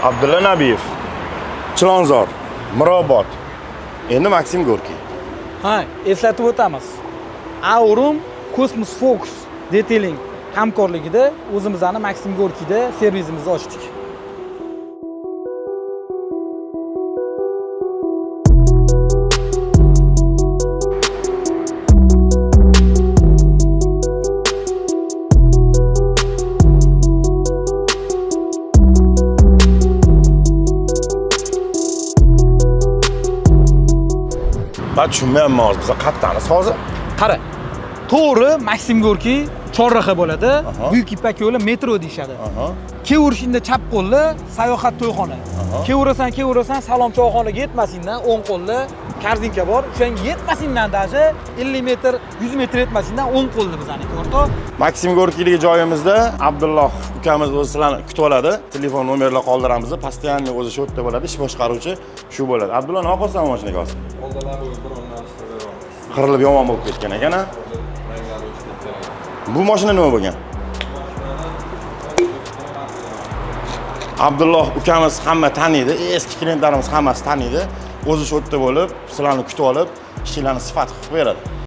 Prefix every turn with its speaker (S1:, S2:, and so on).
S1: Abdulla Nabiyev, Chilonzor, Mirobod, endi Maksim Gorkiy.
S2: Ha, eslatib o'tamiz. Aurum Cosmos Focus Detailing hamkorligida o'zimizni Maksim Gorkiyda servisimizni ochdik.
S1: Man tushunmayapman hozir, biz qayerdamiz hozir?
S2: Qara. To'g'ri Maksim Gorkiy chorraha bo'ladi.
S1: Aha.
S2: Buyuk Ipak yo'li metro deyishadi.
S1: Aha.
S2: Kelaverishingda chap qo'lda sayohat to'yxona. Kelaverasan, kelaverasan Salom choyxonaga yetmasingdan o'ng qo'lda korzinka bor. O'shanga yetmasingdan даже 50 metr, 100 metr yetmasingdan o'ng qo'lda bizaniki o'rtoq.
S1: Maksim Gorkiydagi joyimizda Abdulloh ukamiz o'zi sizlarni kutib oladi. Telefon nomerlar qoldiramiz. Постоянно o'zi shu yerda bo'ladi, ish boshqaruvchi shu bo'ladi. Abdulloh, nima qilyapsan mashinaga hozir?
S3: Oldinlar bu bir o'rnatishda beramiz.
S1: Qirilib yomon bo'lib ketgan ekan, a?
S3: Ranglari o'chib ketgan ekan.
S1: Bu mashina nima bo'lgan? Abdulloh ukamiz hamma taniydi, eski klientlarimiz hammasi taniydi. O'zi shu yerda bo'lib, sizlarni kutib olib, ishlarni sifat qilib beradi.